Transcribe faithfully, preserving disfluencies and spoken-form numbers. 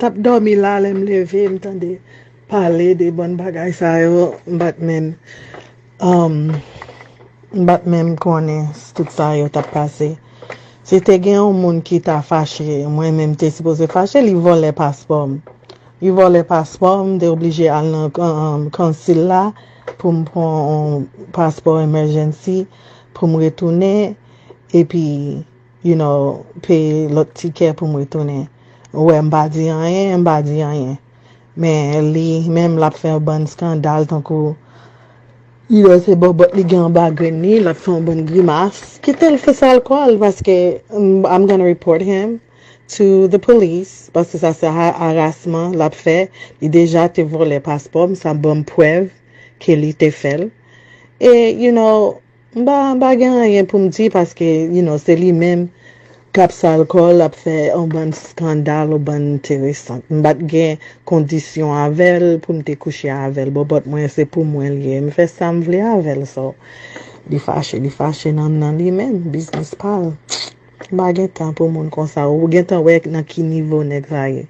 T ap dòmi la, lè m leve, m tande pale de bann bagay sa yo, m pa t menm, um, m pa t menm konnen tout sa yo t ap pase. Si te gen yon moun ki ta fache, mwen menm te sipoze fache, li vòlè paspò m. Li vòlè paspò m, m te oblije al nan, um, konsil la pou m pran yon paspò emergency pou m retounen, epi, you know, peye lòt tikè pou m retounen. Ou wè, m pa di anyen, m pa di anyen. Men li menm, l ap fè yon bann eskandal tankou, you know, se bòbòt li gen anba grenn li, l ap fè yon bann grimas. Kite l fè sa l kwè l, paske, mm, I'm gonna report him to the police, paske sa se ha- harasman l ap fè. Li deja te vòlè paspò m, sa ban m prèv ke li te fè l. E, you know, m pa, m pa gen anyen pou m di paske, you know, se li menm k ap sal kò l, ap fè yon bann eskandal, yon bann enteresan. M pa t gen kondisyon avè l pou m te kouche avè l. Bòbòt mwen, se pou mwen l ye. M fè sa m vle avè l, so. Li fache, li fache nan, nan li menm, biznis pa l. M pa gen tan pou moun konsa. Ou gen tan wè nan ki nivo nèg sa ye.